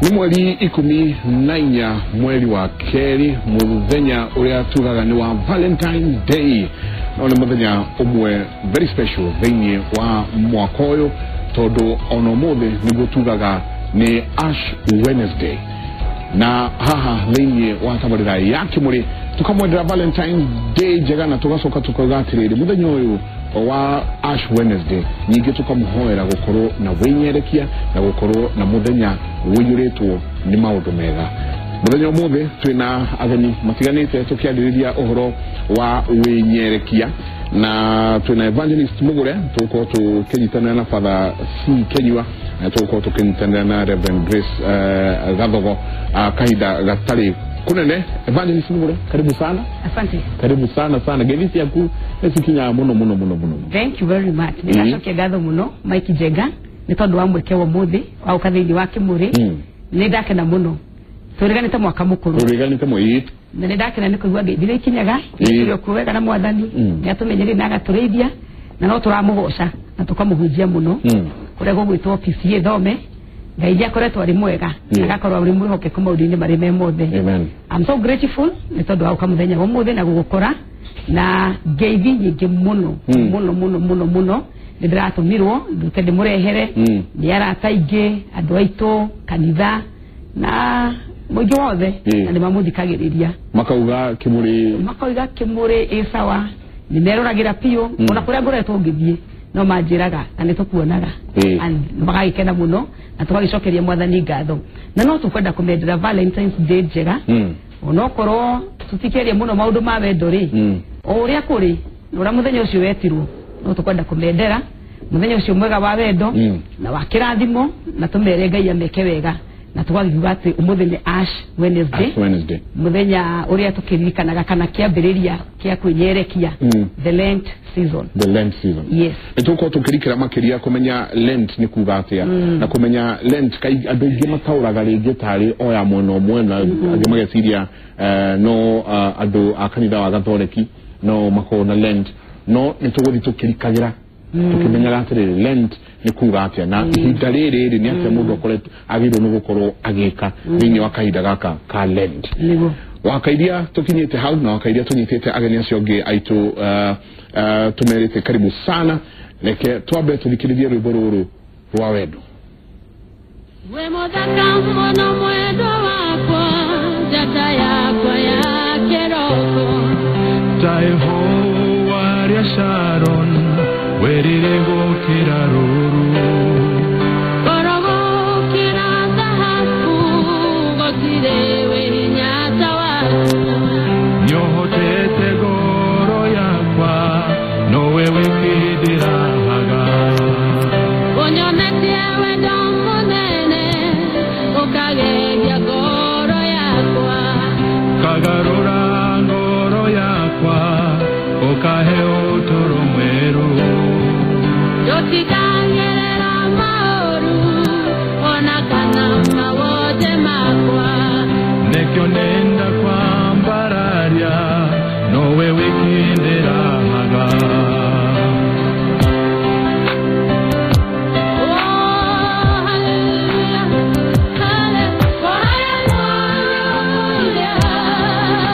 Nĩ mweri 14 mweri wa kerĩ, mũthenya ũrĩa tugaga nĩ wa Valentine's Day, no nĩ mũthenya ũmwe very special thĩinĩ wa mwaka ũyũ, tondũ ona ũmũthĩ nĩguo tugaga nĩ Ash Wednesday. Na haha thĩinĩ wa tabarĩra ya Kĩmũrĩ tukamwendera Valentine's Day njega, na tugacoka tukauga atĩrĩrĩ, mũthenya ũyũ wa Ash Wednesday ningĩ tukamũhoera gũkorwo na wĩnyerekia na gũkorwo na mũthenya ũiyũrĩtwo nĩ maũndũ mega. Mũthenya ũmũthĩ twĩna ageni matiganĩte tũkĩarĩrĩria ũhoro wa wĩnyerekia, na twĩna Evangelist Mugure, tũgũkorwo tũkĩnyitanĩra na Father C Kenyua, na tũgũkorwo tũkĩnyitanĩra na Reverend Grace Gathogo kahinda gatarĩ kunene. Evangelist Mugure, karibu sana. Asante. Karibu sana sana. Ngeithi ciaku nĩ cikinyaga mũno mũno mũno mũno. Thank you very much. Nĩ ndacokia ngatho mũno, Mike Njega, nĩ tondũ wa mweke wa ũmũthĩ wa gũka thĩinĩ wa Kĩmũrĩ. Nĩ ndakena mũno. Tũriganĩte mwaka mũkũrũ. Ũriganĩte mũĩ. Na nĩ ndakena nĩ kũigua ngeithi iria ikinyaga. Tũrĩ okuo wega na Mwathani. Nĩ atũmenyereire na agatũrĩithia, na no tũramũgoca na tũkamũhunjia mũno. Kũrĩa gũgwĩtwo PCA Thome, Ngai nĩ akoretwo arĩ mwega, agakorwo arĩ mwĩhokeku maũndũ-inĩ marĩa me mothe. Amen. I'm so grateful nĩ tondũ wa gũka mũthenya wa ũmũthĩ na gũgũkora na ngeithi nyingĩ mũno, mũno mũno mũno mũno. Nĩ ndĩratũmirwo ndute ndĩmũrehere nĩ arata aingĩ, andũ aitũ, kanitha na mũingĩ wothe, na nĩ mamũthikagĩrĩria. Makauga Kĩmũrĩ, makauga Kĩmũrĩ ĩ sawa, nĩ meroragĩra biũ. Ona kũrĩa ngoretwo ngĩthiĩ no manjĩraga na nĩ tũkuonaga. And magagĩkena mũno na tũgagĩcokeria Mwathani ngatho, na no tũkwenda kũmendera Valentine's Day njega, onokorwo tũtikĩaria mũno maũndũ ma wendo rĩ, o ũrĩa kũrĩ na ũrĩa mũthenya ũcio wetirwo, no tũkwenda kũmendera mũthenya ũcio mwega wa wendo na wa kĩrathimo, na tũmere Ngai ameke wega, na tũgakiuga atĩ ũmũthĩ nĩ Ash Wednesday. Ash Wednesday, mũthenya ũrĩa tũkĩririkanaga kana kĩambĩrĩria kĩa kwĩnyerekia, the Lent season. The Lent season. Yes. Nĩ tũgũkorwo tũkĩrikĩra makĩria kũmenya Lent nĩ kuga atĩa, na kũmenya Lent andũ aingĩ mataũraga rĩngĩ tarĩ o ya mwena ũmwe, na angĩ mageciria no andũ a kanitha wa Gathoreki no makorwo na Lent, no nĩ tũgũthiĩ tũkĩrikagĩra tũkĩmenyaga atĩrĩrĩ, Lent nĩ kuga atĩa, na ihinda rĩrĩ rĩ nĩ atĩa mũndũ akoretwo agĩrĩirwo nĩ gũkorwo agĩka thĩinĩ wa kahinda gaka ka Lent. Nĩguo. Wakairia tukinyite hau na wakairia tunyitite ageni acio angĩ aitũ, tumerĩte karibu sana. Reke twambe tũthikĩrĩrie rwĩmbo rũrũ rwa wendo. We mũthaka mũno mwendwa wakwa, njata yakwa ya kĩroko. Ta ihũa rĩa Sharon werire gũkĩra rũru. Goro gũkĩra thahabu, gũtirĩ wĩ hinya ta waku. Nĩũhotete ngoro yakwa, nowe wĩkĩndĩrahaga. Ũnyonetie wendo mũnene, ũkagegia ngoro yakwa. Kagarũra ngoro yakwa, ũkahe ũtũũro mwerũ. Tũtikangerera maũru ona kana mawonje makwa. Nĩkĩo nenda kwambararia, nowe wĩkĩndĩrahaga. Oh, hallelujah, hallelujah, hallelujah.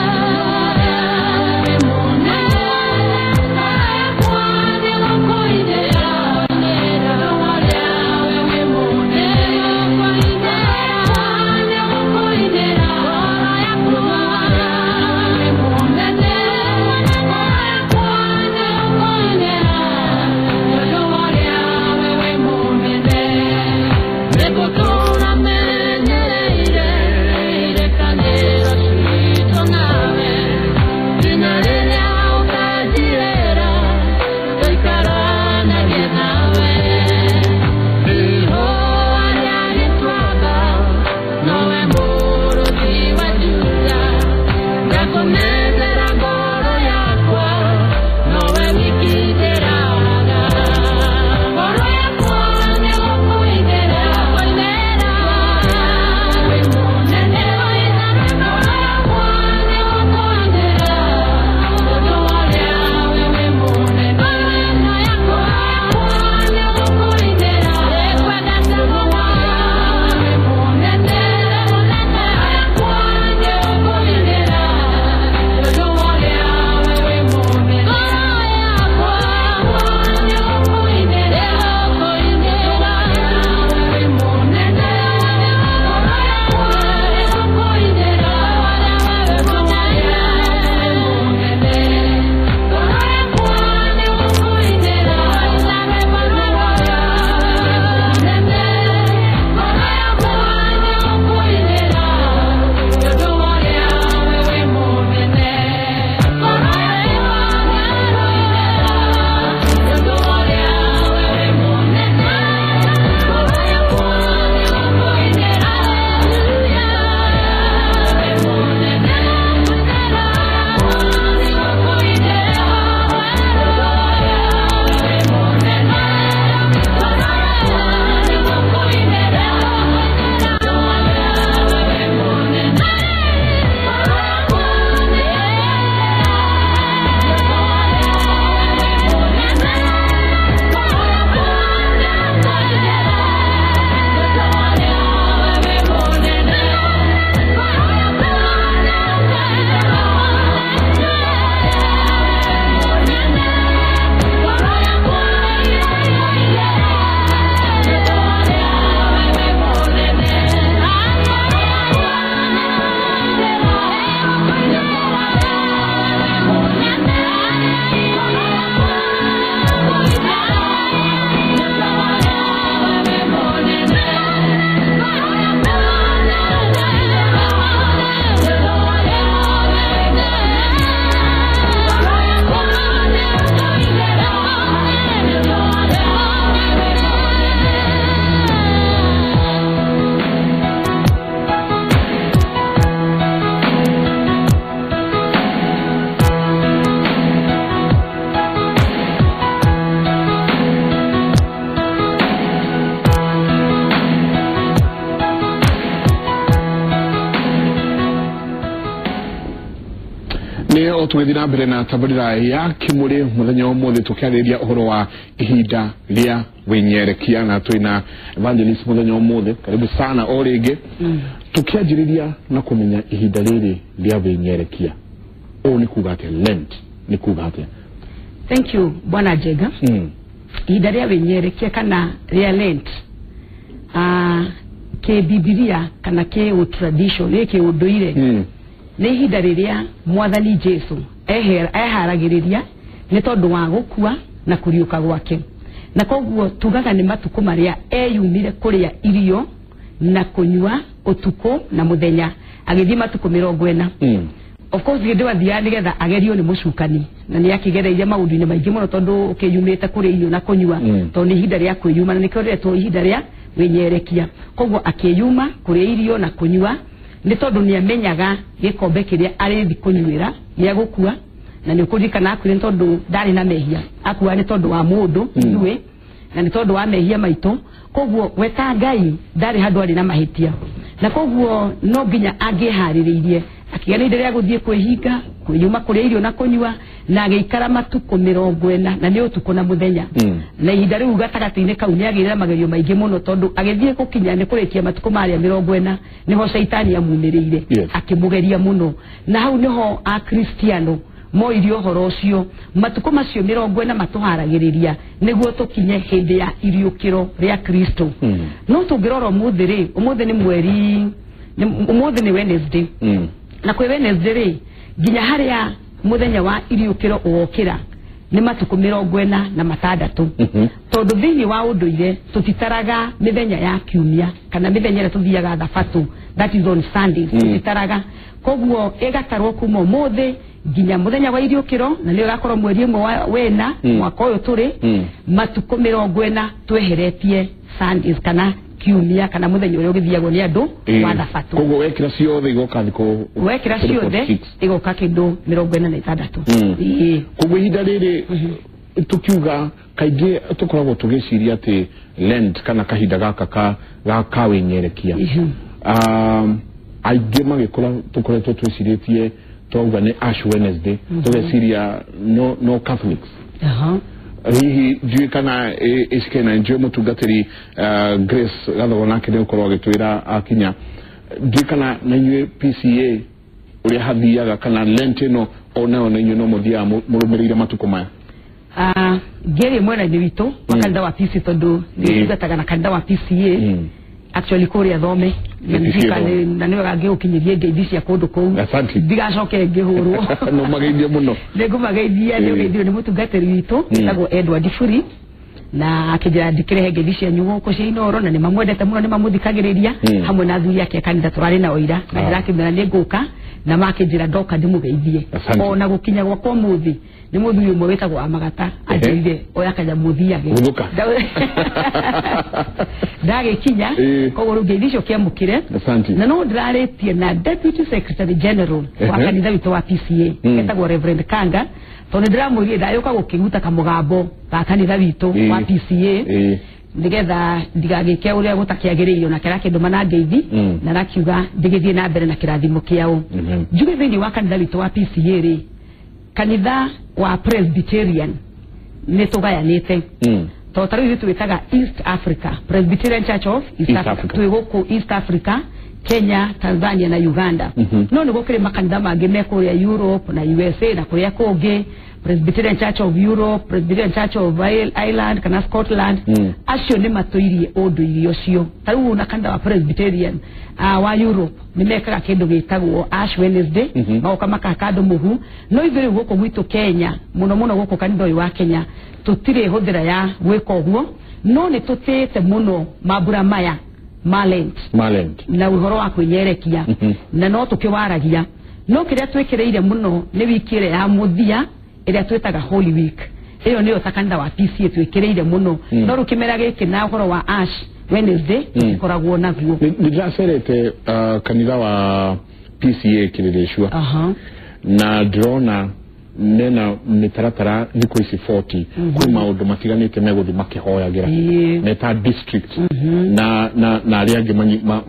Tũgũkorwo tũgĩthiĩ na mbere na tabarĩra ya Kĩmũrĩ mũthenya wa ũmũthĩ, tũkĩarĩrĩria ũhoro wa ihinda rĩa wĩnyerekia, na twĩna evangelist mũthenya wa ũmũthĩ. Karibu sana o rĩngĩ. Tũkĩanjĩrĩria na kũmenya ihinda rĩrĩ rĩa wĩnyerekia, ũũ nĩ kuga atĩa? Lent nĩ kuga atĩa? Thank you, Bwana Jega. Ihinda rĩa wĩnyerekia kana rĩa Lent, kĩbibilia kana kĩ tradition, nĩ kĩũndũire, nĩ ihinda rĩrĩa Mwathani Jesu eharagĩrĩria nĩ tondũ wa gũkua na kũriũka gwake. Na koguo tugaga nĩ matukũ marĩa eyumire kũrĩa irio na kũnyua ũtukũ na mũthenya, agĩthiĩ matukũ 40. Of course, hĩndĩ wathiaga nĩgetha agerio nĩ mũcukani, na nĩ akĩgereirie maũndũ-inĩ maingĩ mũno, tondũ ũkĩyumĩte kũrĩa irio na kũnyua, tondũ nĩ ihinda rĩa kwĩyuma, na nĩkĩo rĩretwo ihinda rĩa wĩnyerekia. Koguo akĩyuma kũrĩa irio na kũnyua nĩ tondũ nĩ amenyaga gĩkombe kĩrĩa arĩthi kũnyuĩra nĩ agũkua. Na nĩ ũkũririkana akuire nĩ tondũ ndarĩ na mehia, akua nĩ tondũ wa mũndũ ithuĩ, na nĩ tondũ wa mehia maitũ. Koguo we ta Ngai ndarĩ handũ arĩ na mahĩtia, na koguo no nginya angĩharĩrĩirie, akĩgĩa na ihinda rĩa gũthiĩ kwĩhinga, kwĩyuma kũrĩa irio na kũnyua, na agĩikara matukũ 40, na nĩ ũtukũ na mũthenya. Na ihinda rĩu gatagatĩ-inĩ kau nĩ agĩire na magerio maingĩ mũno, tondũ agĩthiĩ gũkinya nĩ kũrĩkia matukũ marĩa 40, nĩho caitani amumĩrĩire, akĩmũgeria mũno. Na hau nĩho Akristiano moirie ũhoro ũcio, matukũ macio 40 matũharagĩrĩria nĩguo tũkinye hĩndĩ ya iriũkĩro rĩa Kristo. No tũngĩrora ũmũthĩ rĩ, ũmũthĩ nĩ mweri ũmũthĩ nĩ Wednesday, na kwĩ Wednesday rĩ, nginya harĩa mũthenya wa iriũkĩro ũgokĩra nĩ matukũ 46. Tondũ thĩinĩ wa ũndũire tũtitaraga mĩthenya ya kiumia kana mĩthenya ĩrĩa tũthiaga thabatũ, that is on Sundays, tũtitaraga. Koguo ĩgatarwo kuma ũmũthĩ nginya mũthenya wa iriũkĩro, na nĩyo ĩgakorwo mweri ũmwe wa wena, mwaka ũyũ tũrĩ, matukũ 40 tweheretie Sundays kana kiumia kana mũthenya ũrĩa ũgĩthiagwo nĩ andũ wa thabatũ. Koguo wekĩra ciothe igoka thikũ Wekĩra ciothe 46. Ĩgoka kĩndũ 46. Ĩĩ. Koguo ihinda rĩrĩ tukiuga, kaingĩ tũkoragwo tũgĩciria atĩ Lent kana kahinda gaka ka wĩnyerekia, aingĩ magĩkũra tũkoretwo twĩcirĩtie, twauga nĩ Ash Wednesday, tũgeciria no Catholics. Hihi ndiũĩ kana ĩcike na njũĩ mũtungatĩri Grace Gathogo nake nĩ ũkorwo agĩtwĩra akinya. Ndiũĩ kana na inyuĩ PCA ũrĩa hathiaga, kana Lent ĩno onayo na inyuĩ no mũthiaga mũrũmĩrĩire matukũ maya? Ngĩrĩ mwena-inĩ witũ wa kanitha wa PC, tondũ nĩtungataga na kanitha wa PCA, actually kũrĩa Thome, na PCA ndiũĩ kana Thome. na nĩwega ngĩgũkinyĩrie ngeithi cia kũndũ kũu. Asante. Ndigacoke ngĩhũrwo. No mageithie mũno. Nĩngũmageithia. Nĩ ũgeithio nĩ mũtungatĩri witũ wĩtagwo Edward Buri, na akĩnjĩra ndikĩrehe ngeithi cianyu gũkũ cia Inooro, na nĩ mamwendete mũno, nĩ mamũthikagĩrĩria, hamwe na athuri ake a kanitha tũrarĩ nao ira, na ndĩrakĩmera nĩ ngũka, na makĩnjĩra ndoka ndĩmũgeithie. Asante. Ona gũkinya gwakwa ũmũthĩ, nĩ mũthuri ũmwe wĩtagwo Amagata anjĩrire oya kanyamũ thiage. Gũthũka. Ndagĩkinya. Koguo rĩu ngeithi icio kĩamũkĩre. Asante. Na no ndĩrarĩtie na deputy secretary general wa kanitha witũ wa PCA, etagwo Reverend Kanga, tondũ ndĩramwĩrire ndayũka gũkĩruta kamũgambo ga kanitha witũ wa PCA, nigetha ndigagĩke ũrĩa gũtakĩagĩrĩire, nake arakĩndũma na ngeithi, na arakiuga ndĩgĩthiĩ na mbere na kĩrathimo kĩao. Njuge thĩinĩ wa kanitha witũ wa PCA rĩ, kanitha wa Presbyterian nĩ tũgayanĩte, tondũ ta rĩu ithuĩ twĩtaga East Africa, Presbyterian Church of East, East Africa. Africa. Twĩ gũkũ East Africa, Kenya, Tanzania na Uganda. No nĩ gũkĩrĩ makanitha mangĩ me kũrĩa Europe na USA na kũrĩa kũngĩ, Presbyterian Church of Europe, Presbyterian Church of Ireland kana Scotland. Acio nĩ matũirie ũndũire ũcio. Ta rĩu na kanitha wa Presbyterian wa Europe nĩ mekaga kĩndũ gĩtagwo Ash Wednesday, magoka makahaka andũ mũhu. No ithuĩ rĩu gũkũ gwitũ Kenya, mũno mũno gũkũ kanitha ũyũ wa Kenya, tũtirĩ hũthĩra ya gwĩka ũguo, no nĩ tũtĩĩte mũno mambura maya ma Lent Ma Lent. Na ũhoro wa kwĩnyerekia, na no tũkĩwaragia, no kĩrĩa twĩkĩrĩire mũno nĩ wiki ĩrĩa ya mũthia ĩrĩa twĩtaga Holy Week. Ĩyo nĩyo ta kanitha wa PCA twĩkĩrĩire mũno. No rĩu kĩmera gĩkĩ na ũhoro wa Ash Wednesday, tũtikoragwo naguo. Nĩ ndĩracerete kanitha wa PCA Kĩrĩrĩcua, na ndĩrona mena mĩtaratara thikũ ici 40, kwĩ maũndũ matiganĩte megũthiĩ makĩhoyagĩra, meta district na arĩa angĩ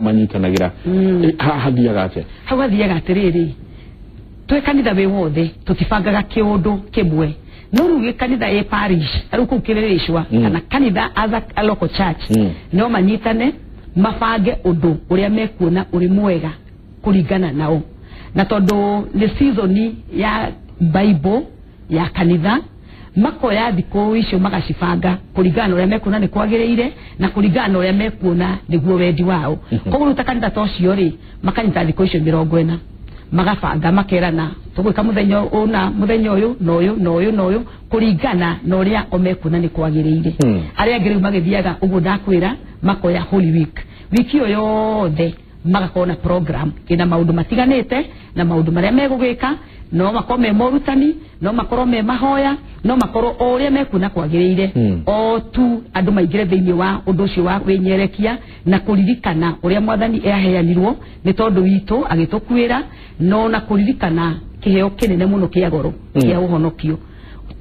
manyitanagĩra. Hathiaga atĩa? Hau hathiaga atĩrĩrĩ, Twĩ kanitha wĩ wothe tũtibangaga kĩũndũ kĩmwe, no rĩu gĩ kanitha ĩ parish rĩu kũu kĩrĩrĩcwa kana kanitha as a local church no manyitane mabange ũndũ ũrĩa mekuona ũrĩ mwega kũringana nao, na tondũ nĩ season ya Bible ya kanitha makoya thikũ icio magacibanga kũringana na ũrĩa mekuona nĩ kwagĩrĩire na kũringana na ũrĩa mekuona nĩguo wendi wao. Koguo rĩu ta kanitha ta ũcio rĩ makanyita thikũ icio 40 magabanga makerana tũgwĩka mũthenya ũna mũthenya ũyũ na ũyũ na ũyũ na ũyũ kũringana na ũrĩa o mekuona nĩ kwagĩrĩire. Arĩa angĩ rĩu magĩthiaga ũguo ndakwĩra makoya Holy Week, wiki ĩyo yothe magakorwo na program ĩna maũndũ matiganĩte na maũndũ marĩa megũgĩka, no makorwo me morutani, no makorwo me mahoya, no makorwo o ũrĩa mekuona kwagĩrĩire, o tu andũ maingĩre thĩinĩ wa ũndũ ũcio wa kwĩnyerekia na kũririkana ũrĩa mwathani aheanirwo nĩ tondũ witũ agĩtũkuĩra, no na kũririkana kĩheo kĩnene mũno kĩa goro kĩa ũhonokio,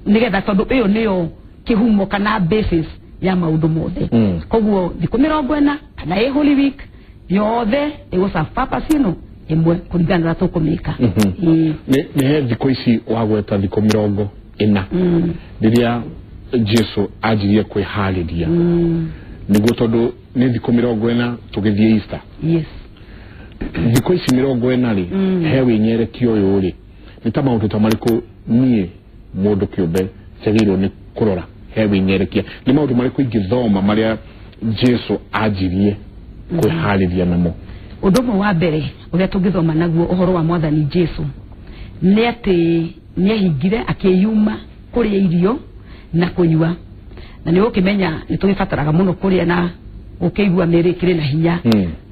nĩgetha tondũ ĩyo nĩyo kĩhumo kana basis ya maũndũ mothe. Koguo thikũ 40 kana ĩ Holy Week yothe ĩgũserve purpose ĩno ĩmwe kũringana na tũkũmĩka. Nĩ he thikũ ici wagweta thikũ 40 rĩrĩa Jesu anjirie kwĩharĩria nĩguo, tondũ nĩ thikũ 40 tũgĩthiĩ Easter. Yes. Thikũ ici 40 rĩ he wĩnyerekia ũyũ rĩ nĩ ta maũndũ ta marĩkũ niĩ mũndũ kĩũmbe njagĩrĩirwo nĩ kũrora he wĩnyerekia, nĩ maũndũ marĩkũ ingĩthoma marĩa Jesu anjirie kwĩharĩria namo? Ũndũ ũmwe wa mbere ũrĩa tũngĩthoma naguo ũhoro wa mwathani Jesu nĩ atĩ nĩehingire akĩyuma kũrĩa irio na kũnyua, na nĩ ũkĩmenya nĩ tũgĩbataraga mũno kũrĩa na ũkĩigua mĩĩrĩ ĩkĩrĩ na hinya,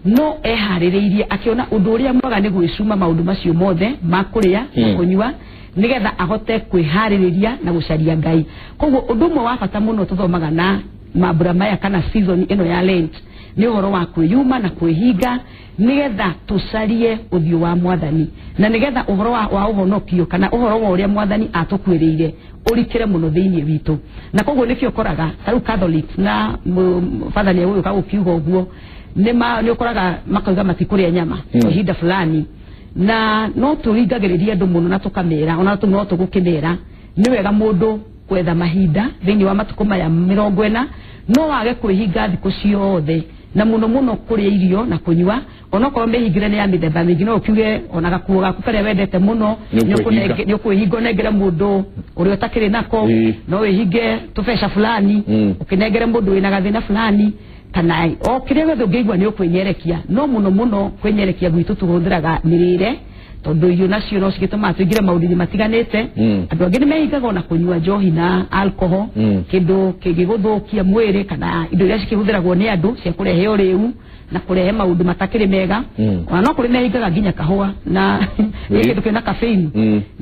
no eharĩrĩirie akĩona ũndũ ũrĩa mwega nĩ gwĩcuma maũndũ macio mothe ma kũrĩa na kũnyua nĩgetha ahote kwĩharĩrĩria na gũcaria Ngai. Koguo ũndũ ũmwe wa bata mũno tũthomaga na mambura maya kana season ĩno ya Lent nĩ ũhoro wa kwĩyuma na kwĩhinga nĩgetha tũcarie ũthiũ wa mwathani, na nĩgetha ũhoro wa ũhonokio kana ũhoro wa ũrĩa mwathani atũkuĩrĩire ũrikĩre mũno thĩinĩ witũ. Na koguo nĩkĩo ũkoraga ta rĩu Catholics na Father nĩ egũgĩũka gũkiuga ũguo, nĩ ũkoraga makauga matikũrĩa nyama kwa ihinda fulani, na no tũringagĩrĩria andũ mũno na tũkamera ona no tũgũkĩmera nĩ wega mũndũ kwetha mahinda thĩinĩ wa matukũ maya 40, no wage kwĩhinga thikũ ciothe na mũno mũno kũrĩa irio na kũnyua, onokorwo mĩhingĩre nĩ ya mĩthemba mĩingĩ, no ũkiuge ona gakuo gaku karĩa wendete mũno nĩ ũkwĩhinga ũnengere mũndũ ũrĩa ũtakĩrĩ nako, no wĩhinge tũbeca fulani ũkĩnengere mũndũ wĩna gathĩna fulani, kana o kĩrĩa gĩothe ũngĩigua nĩ ũkwĩnyerekia. No mũno mũno kwĩnyerekia gwitũ tũhũthĩraga mĩrĩre, tondũ irio nacio no cigĩtũmaga tũingĩre maũndũ-inĩ matiganĩte. Andũ angĩ nĩ mehingaga ona kũnyua njohi na alcohol, kĩndũ kĩngĩgũthũkia mwĩrĩ kana indo iria cikĩhũthĩragwo nĩ andũ cia kũrehe ũrĩu na kũrehe maũndũ matakĩrĩ mega. Ona no kũrĩ mehingaga nginya kahũa na kĩndũ kĩna caffeine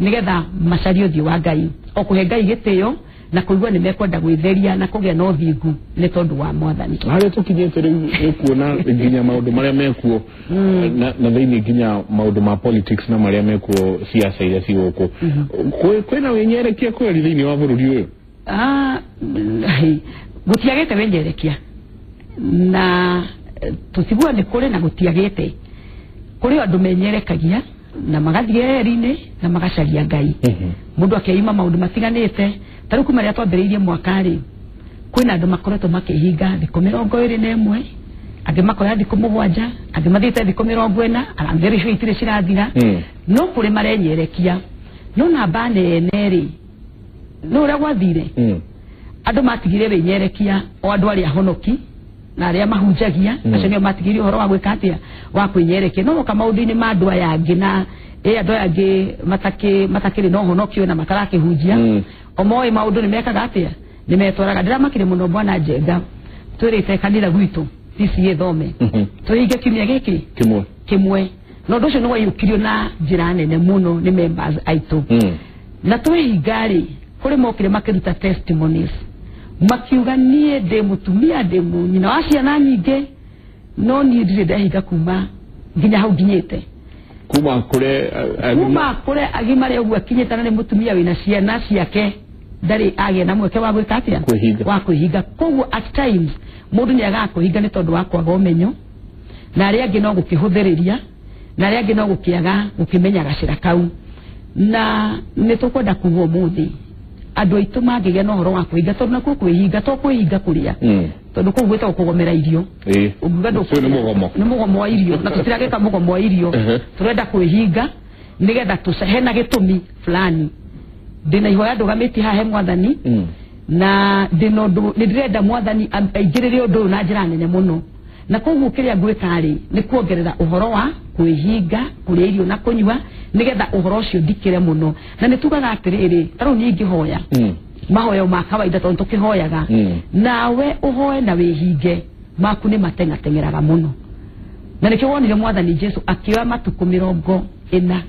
nĩgetha macarie ũthiũ wa Ngai, o kũhe Ngai gĩtĩo na kũigua nĩ mekwenda gwĩtheria na kũgĩa na ũthingu nĩ tondũ wa mwathani. Harĩa tũkinyĩte rĩu nĩ kuona nginya maũndũ marĩa mekuo na thĩinĩ nginya maũndũ ma politics na marĩa mekuo siasa iria ci gũkũ, kwĩna wĩnyerekia kweri thĩinĩ wa bũrũri ũyũ? Gũtiagĩte wĩnyerekia na tũtigua nĩ kũrĩ na gũtiagĩte, kũrĩ andũ menyerekagia na magathiĩ eri-inĩ na magacaria Ngai, mũndũ akeima maũndũ matiganĩte. Ta rĩu kuma rĩrĩa twambĩrĩirie mwaka rĩ, kwĩna andũ makoretwo makĩhinga thikũ 21, angĩ makoya thikũ 7, angĩ mathiĩte thikũ 40, and very sure itirĩ cirathira, no kũrĩ marenyerekia. No namba nene rĩ, no ũrĩa gwathire andũ matigire wĩnyerekia, o andũ arĩa honoki na arĩa mahunjagia acio nĩo matigire ũhoro wa gwĩka atĩa wa kwĩnyerekia. No woka maũndũ-inĩ ma andũ aya angĩ na andũ aya angĩ matakĩrĩ na ũhonokio na matarakĩhunjia, o moĩ maũndũ nĩ mekaga atĩa, nĩ metwaraga. Ndĩramakire mũno bwana Njenga, twĩrĩte kanitha gwitũ PCA Thome tũhinge kiumia gĩkĩ kĩmwe, na ũndũ ũcio nĩ waiyũkirio na njĩra nene mũno nĩ members aitũ. Na twĩhinga rĩ, kũrĩ mokire makĩruta testimonies makiuga niĩ ndĩ mũtumia, ndĩ nyina wa ciana nyingĩ, no niĩ ndirĩ ndehinga kuma nginya hau nginyĩte, kuma kũrĩa agimare ũguo akinyĩte, na nĩ mũtumia wĩna ciana ciake, ndarĩ agĩa na mweke wa gwĩka atĩa, wa kwĩhinga. Koguo at times mũndũ nĩ agaga kwĩhinga nĩ tondũ wa kwaga ũmenyo, na arĩa angĩ no gũkĩhũthĩrĩria, na arĩa angĩ no gũkĩaga gũkĩmenya gacĩra kau. Na nĩ tũkwenda kuga ũmũthĩ andũ aitũ mangĩgĩa na ũhoro wa kwĩhinga, tondũ nakuo kwĩhinga to kwĩhinga kũrĩa, tondũ kũu gwĩtagwo kũgomera irio. Ũngiuga nĩ mũgomo wa irio, na tũtiragĩka mũgomo wa irio, tũrenda kwĩhinga nĩgetha hena gĩtũmi fulani. Ndĩna ihoya ndũgamĩtie haha he mwathani, na ndĩna ũndũ nĩ ndĩrenda mwathani aingĩrĩre ũndũ ũyũ na njĩra nene mũno. Na koguo kĩrĩa ngwĩka rĩ nĩ kuongerera ũhoro wa kwĩhinga kũrĩa irio na kũnyua nĩgetha ũhoro ũcio ndikĩre mũno. Na nĩ tugaga atĩrĩrĩ, ta rĩu niĩ ingĩhoya mahoya ma kawaida tondũ tũkĩhoyaga, nawe ũhoe na wĩhinge, maku nĩ mateng'ateng'eraga mũno. Na nĩkĩo wonire mwathani Jesu akĩoya matukũ 40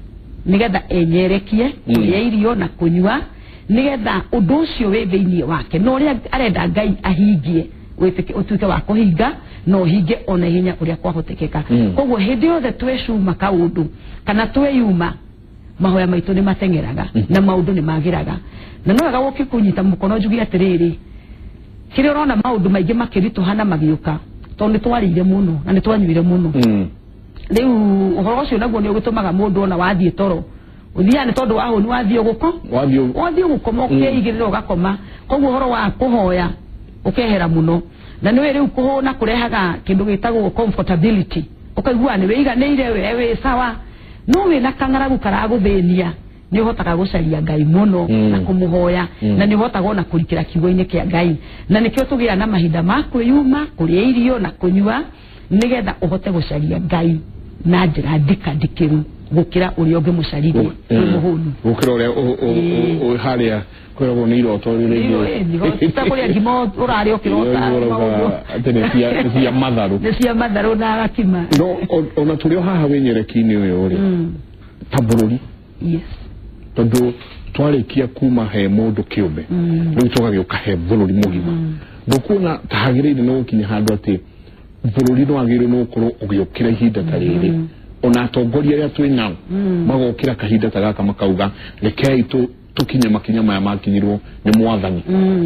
nĩgetha enyerekie kũrĩa irio na kũnyua, nĩgetha ũndũ ũcio wĩ thĩinĩ wake na ũrĩa arenda Ngai ahingie ũtuĩke wa kũhinga na ũhinge ona ihenya ũrĩa kwahotekeka. Koguo hĩndĩ yothe twecuma kaũndũ kana tweyuma, mahoya maitũ nĩ mateng'eraga na maũndũ nĩ magĩraga. Na no wega gũkĩ kũnyita mũkono njuge atĩrĩrĩ, kĩrĩa ũrona maũndũ maingĩ makĩritũha na magĩũka tondũ nĩ twarĩire mũno na nĩ twanyuire mũno. Rĩu ũhoro ũcio naguo nĩ ũgĩtũmaga mũndũ ona wathiĩ toro ũthiaga nĩ tondũ wahũni wathiĩ wathiĩ gũkoma ũkeigĩrĩra ũgakoma. Koguo ũhoro wa kũhoya ũkehera mũno. Na nĩwe rĩu kũhũna kũrehaga kĩndũ gĩtagwo comfortability, ũkaigua nĩ wĩiganĩire, we wĩ sawa, no wĩna kang'aragu karagũthĩnia nĩ ũhotaga gũcaria Ngai mũno na kũmũhoya, na nĩ ũhotaga ona kũrikĩra kiugo-inĩ kĩa Ngai. Na nĩkĩo tũgĩaga na mahinda ma kwĩyuma kũrĩa irio na kũnyua nĩgetha ũhote gũcaria Ngai na njĩra ndikandikĩru gũkĩra ũrĩa ũngĩmũcaririe wĩ mũhũnu, gũkĩra ũrĩa harĩa kwĩragwo nĩ iroto rĩngĩ ta kũrĩa ngima ũrarĩa ũkĩrota atĩ nĩ cia matharũ, nĩ cia matharũ na gakima. No ona tũrĩ o haha wĩnyereki-inĩ ũyũ rĩ, ta bũrũri, yes, tondũ twarĩkia kuma he mũndũ kĩũmbe, rĩu tũgagĩũka he bũrũri mũgima. Ndũkuona ta hagĩrĩire nĩ gũkinya handũ atĩ bũrũri no wagĩrĩirwo nĩ gũkorwo ũgĩũkĩra ihinda ta rĩrĩ, ona atongoria arĩa twĩ nao magokĩra kahinda ta gaka makauga rekei tũkinye makinya maya makinyirwo nĩ mwathani,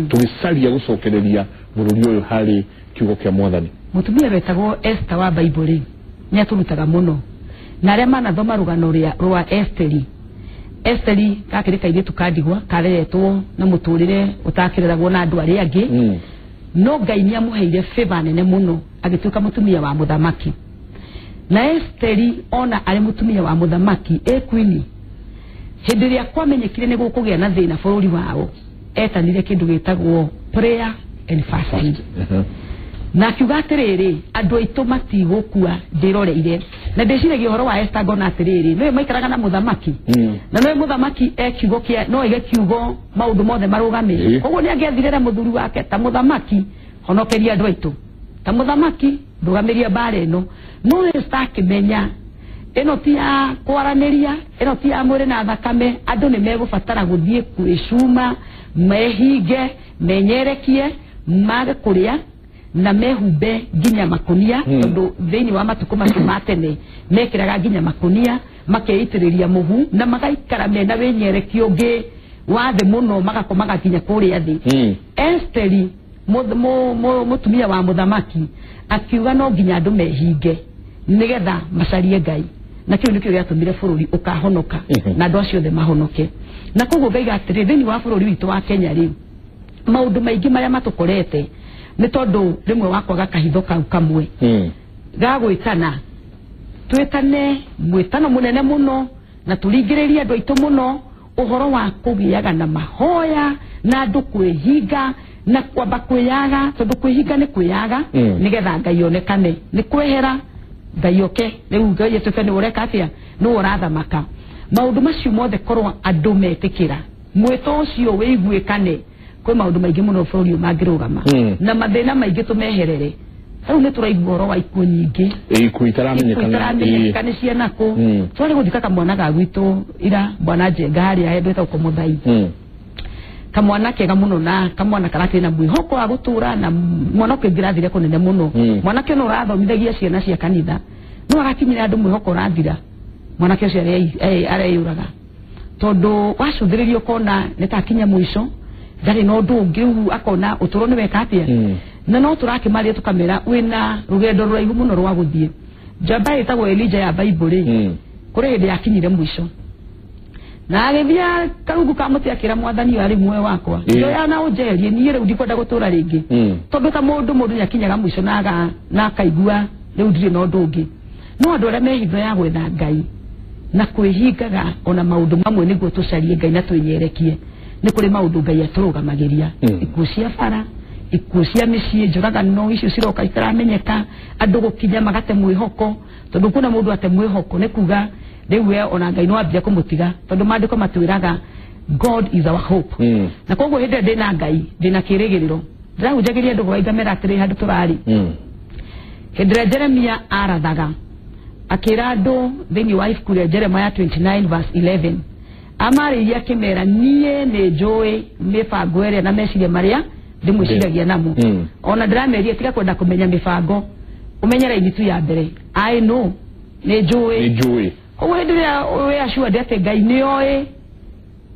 tũgĩcaria gũcokereria bũrũri ũyũ harĩ kiugo kĩa mwathani. Mũtumia wetagwo Esther wa Baibũrĩ nĩ atũrutaga mũno, na arĩa manathoma rũgano rwa Esteri. Esteri gakĩrĩ kairĩtu ka ndigwa kareretwo na mũtũrĩre ũtakĩreragwo na andũ arĩa angĩ, no Ngai nĩ amũheire favor nene mũno agĩtuĩka mũtumia wa mũthamaki. Na Esteri ona arĩ mũtumia wa mũthamaki e queen, hĩndĩ ĩrĩa kwamenyekire nĩ gũkũgĩa na thĩna bũrũri wao, etanire kĩndũ gĩtagwo prayer and fasting. Na akiuga atĩrĩrĩ, andũ aitũ matigũkua ndĩroreire. Na ndĩciragia ũhoro wa Esther ngona atĩrĩrĩ, nĩwe maikaraga na mũthamaki, na nĩwe mũthamaki e kiugo kĩa no aige kiugo maũndũ mothe marũgame. Koguo nĩ angĩathire na mũthuri wake ta mũthamaki, honokeria andũ aitũ, ta mũthamaki ndũgamĩria mbara ĩno. No Esther akĩmenya ĩno ti ya kwaranĩria, ĩno ti ya mwĩrĩ na thakame, andũ nĩ megũbatara gũthiĩ kwĩcuma, mehinge, menyerekie, mage kũrĩa na mehumbe nginya makunia, tondũ thĩinĩ wa matukũ macio ma tene mekĩraga nginya makunia, makeitĩrĩria mũhu na magaikara mena wĩnyerekio ũngĩ wa thĩ mũno, magakomaga nginya kũrĩa thĩ. Esteri mũtumia wa mũthamaki akiuga no nginya andũ mehinge nĩgetha macarie Ngai, na kĩu nĩkĩo gĩatũmire bũrũri ũkahonoka na andũ acio othe mahonoke. Na koguo ngaiga atĩrĩ, thĩinĩ wa bũrũri witũ wa Kenya rĩ, maũndũ maingĩ marĩa matũkorete nĩ tondũ rĩmwe wa kwaga kahitho kau kamwe ga gwĩtana, twĩtane mwĩtano mũnene mũno na tũringĩrĩrie andũ aitũ mũno ũhoro wa kũgĩaga na mahoya na andũ kwĩhinga na kwamba kwĩyaga, tondũ kwĩhinga nĩ kwĩyaga nĩgetha Ngai onekane, nĩ kwehera Ngai oke, rĩu Ngai atuĩke nĩ ũreka atĩa, nĩ ũrathamaka. Maũndũ macio mothe korwo andũ metĩkĩra mwĩto ũcio wĩiguĩkane, kwĩ maũndũ maingĩ mũno bũrũri ũyũ mangĩrũgama na mathĩna maingĩ tũmeherere. Rĩu nĩ tũraigua ũhoro wa ikuũ nyingĩ, ikuũ itaramenyekana nĩ ciana kũ. Twarĩ gũthika kamwana ga gwitũ ira, bwana Njenga harĩa handũ hetagwo Kũmũthai, kamwana kega mũno na kamwana karakĩrĩ na mwĩhoko wa gũtũra, na mwana ũkĩ ngĩrathire kũnene mũno. Mwanake no ũrathomithagia ciana cia kanitha, no agakinyĩra andũ mwĩhoko ũrathira, mwanake ũcio areyũraga tondũ wacũthĩrĩria ũkona nĩ ta akinya mũico, ndarĩ na ũndũ ũngĩ, rĩu akona ũtũro nĩ weka atĩa. Na no tũrakĩmaria tũkamera wĩna rũgendo rũraihu mũno rwa gũthiĩ. Njamba ĩtagwo Elijah ya Baibũrĩ, kũrĩ hĩndĩ yakinyire mũico Na agĩthiĩ karungu ka mũtĩ akĩra mwathani arĩ muoyo wakwa. Njoya na ũnjeherie niĩ rĩu ndikwenda gũtũra rĩngĩ. Tondũ ta mũndũ nĩakinyaga mũico na akaigua rĩu ndirĩ na ũndũ ũngĩ. No andũ arĩa me hitho ya gwetha Ngai na kwĩhingaga ona maũndũ mamwe nĩguo tũcarie Ngai na twĩnyerekie, nĩ kũrĩ maũndũ Ngai atũrũgamagĩria. Ikuũ cia bara, ikuũ cia mĩciĩ, njũragano icio ciroka itaramenyeka, andũ gũkinya magate mwĩhoko, tondũ kuna mũndũ ate mwĩhoko nĩ kuga rĩu we ona Ngai no ambia kũmũtiga, tondũ maandĩko matwĩraga God is our hope. Na koguo hĩndĩ ĩrĩa ndĩna Ngai ndĩna kĩrĩgĩrĩro. Ndĩrahunjagĩria andũ gwainga mera atĩrĩ handũ tũrarĩ. Hĩndĩ ĩrĩa Jeremia arathaga akĩra andũ thĩinĩ wa ibuku rĩa Jeremiah 29 verse 11, amarĩirie akĩmera niĩ nĩ njũĩ mĩbango ĩrĩa na meciria marĩa ndĩmwĩciragia namo. Ona ndĩrameria tiga kwenda kũmenya mĩbango, ũmenye raini tu ya mbere, I know, nĩ njũĩ. Koguo hĩndĩ ĩrĩa wĩ assured atĩ Ngai nĩoĩ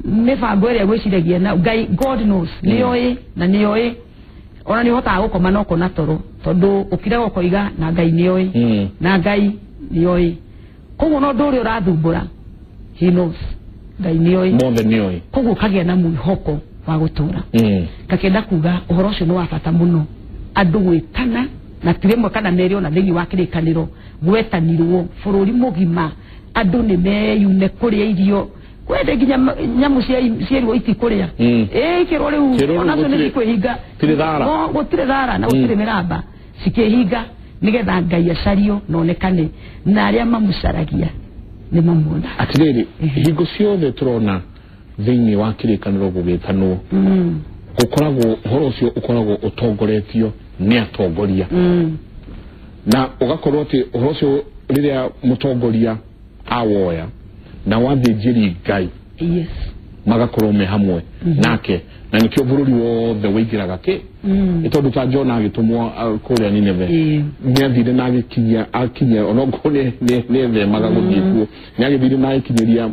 mĩbango ĩrĩa gwĩciragia na Ngai, God knows, nĩoĩ na nĩoĩ, ona nĩ ũhotaga gũkoma na ũkona toro tondũ ũkiraga ũkoiga na Ngai nĩoĩ, na Ngai nĩoĩ. Koguo no ũndũ ũrĩa ũrathumbũra, he knows, Ngai nĩoĩ mothe nĩoĩ. Koguo ũkagĩa na mwĩhoko wa gũtũra. Ngakĩenda kuga ũhoro ũcio nĩ wa bata mũno andũ gwĩtana, na ti rĩmwe kana merĩ ona thĩinĩ wa kĩrĩkanĩro gwetanirwo bũrũri mũgima, andũ nĩ meyune kũrĩa irio, kwende nginya nyamũ ciĩrwo itikũrĩa. Ĩĩ kĩrwo rĩu onacio nĩ cikwĩhinga, gũtirĩ thara na gũtirĩ mĩramba, cikĩhinga nĩgetha Ngai acario na onekane, na arĩa mamũcaragia nĩ mamuona. Atĩrĩrĩ, hingo ciothe tũrona thĩinĩ wa kĩrĩkanĩro gũgĩtanwo, gũkoragwo ũhoro ũcio ũkoragwo ũtongoretio nĩ atongoria, na ũgakorwo atĩ ũhoro ũcio rĩrĩa mũtongoria awoya na wathĩnjĩri Ngai, yes, magakorwo me hamwe nake, na nĩkĩo bũrũri wothe waingĩraga kĩ nĩ tondũ ta Jona agĩtũmwo kũrĩa Nineve, nĩathire na agĩkinyia akinyia onokorwo nĩethemaga gũthiĩ kuo, nĩagĩthire na agĩkinyĩria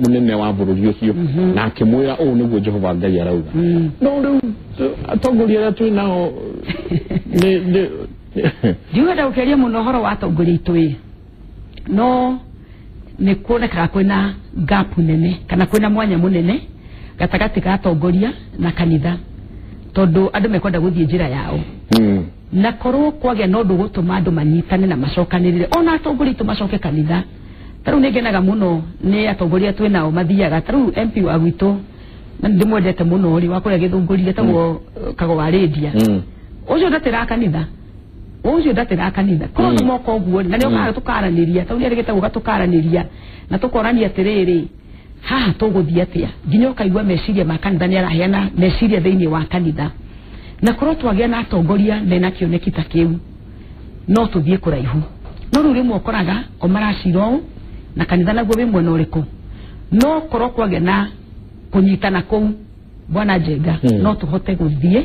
mũnene wa bũrũri ũcio na akĩmwĩra ũũ nĩguo Jehova Ngai arauga. No rĩu atongoria arĩa twĩ nao ndikwenda gũkĩaria mũno ũhoro wa atongoria aitũ ĩ, no nĩ kuonekaga kwĩna gap nene kana kwĩna mwanya mũnene gatagatĩ ka atongoria na kanitha, tondũ andũ mekwenda gũthiĩ njĩra yao. Na korwo kwagĩa na ũndũ gũtũma andũ manyitane na macokanĩrĩre, ona atongoria aitũ macoke kanitha. Ta rĩu nĩngenaga mũno nĩ atongoria twĩ nao mathiaga, ta rĩu MP wa gwitũ na ndĩmwendete mũno rĩ, wa kũrĩa Gĩthũngũri etagwo Kago wa Rĩndia, ũcio ndatĩraga kanitha, ũcio ndatĩraga kanitha. Korwo nĩ moka ũguo na nĩ okaga tũkaranĩria, tondũ nĩarĩgĩte gũka tũkaranĩria na tũkonania atĩrĩrĩ, haha tũgũthiĩ atĩa, nginya ũkaigua meciria ma kanitha nĩ araheana meciria thĩinĩ wa kanitha. Na korwo twagĩa na atongoria mena kĩoneki ta kĩu, no tũthiĩ kũraihu. No rĩu rĩmwe ũkoraga o maracira ũũ na kanitha naguo wĩ mwena ũrĩkũ. No korwo kwagĩa na kũnyitana kũu, Bwana Njenga, no tũhote gũthiĩ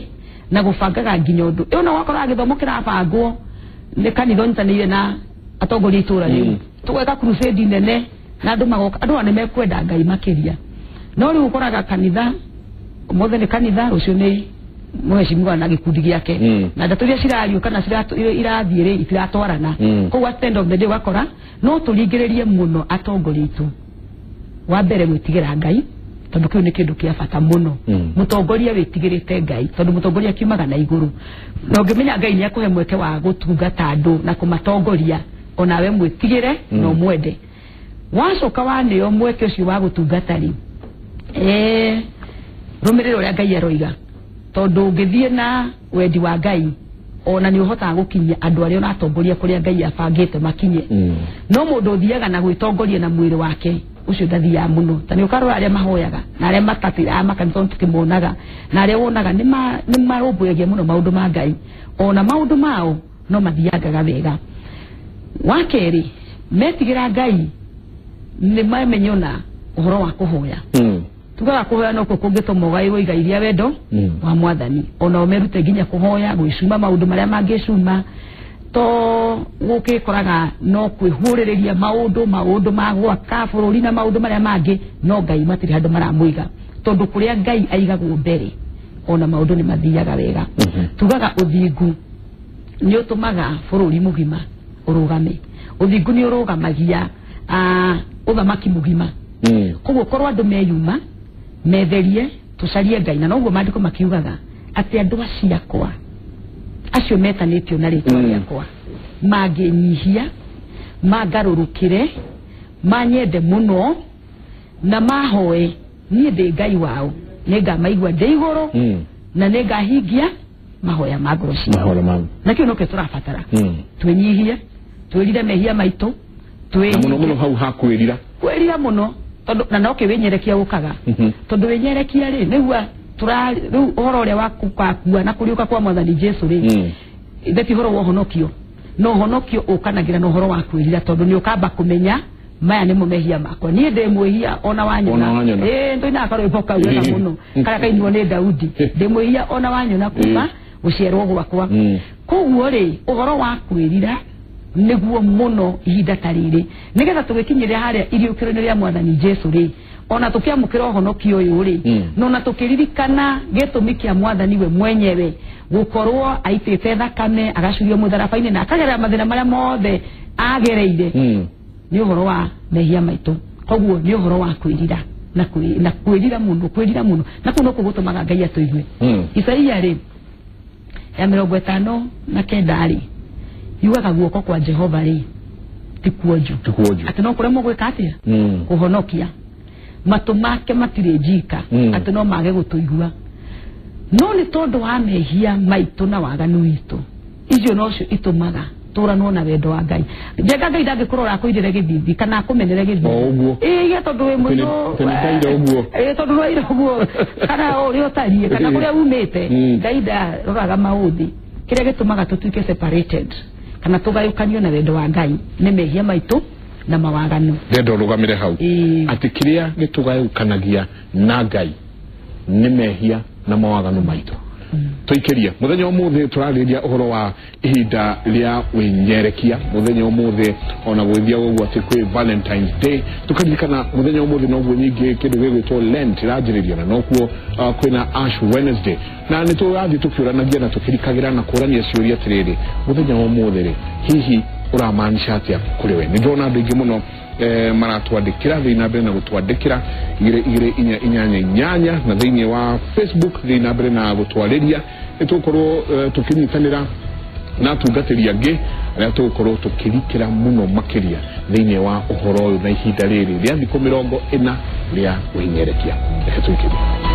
na gũbangaga nginya ũndũ ĩyo, no wakoraga gĩthomo kĩrabangwo nĩ kanitha ũnyitanĩire na atongoria itũra rĩu, tũgeka crusade nene na andũ magoka, andũ ona nĩmekwenda Ngai makĩria. No rĩu ũkoraga kanitha ũmũthĩ nĩ kanitha, rũciũ nĩ mheshimiwa na gĩkundi gĩake, na ndeto iria cirario kana irathiĩ rĩ itiratwarana. Koguo at the end of the day ũgakora no tũringĩrĩrie mũno atongoria aitũ wa mbere gwĩtigĩra Ngai, tondũ kĩu nĩ kĩndũ kĩa bata mũno. Mũtongoria wĩtigĩrĩte Ngai, tondũ mũtongoria akiumaga na igũrũ, na ũngĩmenya Ngai nĩ akũhe mweke wa gũtungata andũ na kũmatongoria, onawe mwĩtigĩre na ũmwende. Wacoka waneo mweke ũcio wa gũtungata rĩ, rũmĩrĩra ũrĩa Ngai aroiga, tondũ ũngĩthiĩ na wendi wa Ngai ona nĩ ũhotaga gũkinyia andũ arĩa ũratongoria kũrĩa Ngai abangĩte makinye. No mũndũ ũthiaga na gwĩtongoria na mwĩrĩ wake, ũcio ndathiaga mũno. Ta nĩ ũkarora arĩa mahoyaga na arĩa matatĩraga makanitha tũkĩmonaga, na arĩa wonaga nĩ marũmbũyagia mũno maũndũ ma Ngai, ona maũndũ mao no mathiangaga wega. Wa kerĩ, metigĩra Ngai nĩ mamenyo na ũhoro wa kũhoya. Tugaga kũhoya no kũngĩtũma ũgaĩrwo igai rĩa wendo wa mwathani, ona ũmerute nginya kũhoya, gwĩcuma maũndũ marĩa mangĩcuma, to gũgĩkoraga no kwĩhũrĩrĩria maũndũ ma gwaka bũrũri na maũndũ marĩa mangĩ, no Ngai matirĩ handũ maramũiga, tondũ kũrĩa Ngai aigagwo mbere ona maũndũ nĩ mathiaga wega. Tugaga ũthingu nĩ ũtũmaga bũrũri mũgima ũrũgame, ũthingu nĩ ũrũgamagia ũthamaki mũgima. Koguo korwo andũ meyuma metherie tũcarie Ngai, na noguo maandĩko makiugaga atĩ andũ aciakwa acio metanĩtio na rĩtwa rĩakwa mangĩnyihia, mangarũrũkĩre, manyende mũno na mahoe, niĩ ndĩ Ngai wao, nĩngamaigua ndĩ igũrũ na nĩngahingia mahoya ma ngoro ciao. Na kĩu nokĩo tũrabatara, twĩnyihie, twĩrire mehia maitũ, mũno mũno hau ha kwĩrira, kwĩrira mũno, tondũ na nokĩo wĩnyerekia ũkaga, tondũ wĩnyerekia rĩ nĩguo rĩu ũhoro ũrĩa wa gũkakua na kũriũka kwa Mwathani Jesũ rĩ, ithe ti ũhoro wa ũhonokio, no ũhonokio ũkanagĩra na ũhoro wa kwĩrira, tondũ nĩ ũkamba kũmenya maya nĩmo mehia makwa, niĩ ndĩ mwĩhia ona wanyona, ndũinaga karwĩmbo kau wega mũno karĩa kainirwo nĩ Daudi, ndĩ mwĩhia ona wanyona kuma gũciarwo gwakwa. Koguo rĩ ũhoro wa kwĩrira nĩguo mũno ihinda ta rĩrĩ, nĩgetha tũgĩkinyĩre harĩa iriũkĩro-inĩ rĩa Mwathani Jesũ rĩ, ona tũkĩamũkĩra ũhonokio ũyũ rĩ, no na tũkĩririkana gĩtũmi kĩa Mwathani we mwenyewe gũkorwo aitĩte thakame agacurio mũtharaba-inĩ na akagerera mathĩna marĩa mothe agereire, nĩ ũhoro wa mehia maitũ. Koguo nĩ ũhoro wa kwĩrira na kwĩrira mũno, kwĩrira mũno, na kũu nokuo gũtũmaga Ngai atũigue. Isaia rĩ ya 59 rĩ yugaga guoko kwa Jehova rĩ ti kuonju, atĩ no kũremwo gwĩka atĩa, kũhonokia, matũ make matirĩ njika, atĩ no mage gũtũigua, no nĩ tondũ wa mehia maitũ na waganu witũ, icio nocio itũmaga tũranwo na wendo wa Ngai. Njenga Ngai ndangĩkũrora akũirĩre gĩthithi kana akũmenere gĩthithi, ĩĩ tondũ wĩ mũno, ĩĩ tondũ nĩwaira ũguo, kana ũrĩa ũtariĩ, kana kũrĩa umĩte, Ngai ndaroraga maũthĩ. Kĩrĩa gĩtũmaga tũtuĩke separated kana tũgayũkanio na wendo wa Ngai nĩ mehia maitũ na mawaganu. Ndenda ũrũgamĩre hau atĩ kĩrĩa gĩtũgayũkanagia na Ngai nĩ mehia na mawaganu maitũ. Tũikĩrie mũthenya ũmũthĩ tũrarĩrĩria ũhoro wa ihinda rĩa wĩnyerekia, mũthenya ũmũthĩ ona gwĩthia ũguo atĩ kwĩ Valentine's Day, tũkaririkana mũthenya ũmũthĩ noguo nyingĩ kĩndũ gĩgwĩtwo Lent ĩranjĩrĩria, na nokuo kwĩna Ash Wednesday, na nĩ tũrathiĩ tũkĩũranagia na tũkĩrikagĩra na kũrania ciũria atĩrĩrĩ, mũthenya wa ũmũthĩ rĩ hihi ũramaanisha atĩa kũrĩ we? Nĩ ndĩrona andũ aingĩ mũno maratwandĩkĩra, thiĩ na mbere na gũtwandĩkĩra 2 2 4 8 8 na thĩinĩ wa Facebook, thiĩ na mbere na gũtwarĩria, nĩ tũgũkorwo tũkĩnyitanĩra na atungatĩri angĩ arĩa tũgũkorwo tũkĩrikĩra mũno makĩria thĩinĩ wa ũhoro ũyũ na ihinda rĩrĩ rĩa thikũ 40 rĩa wĩnyerekia. Reke tũikĩrie.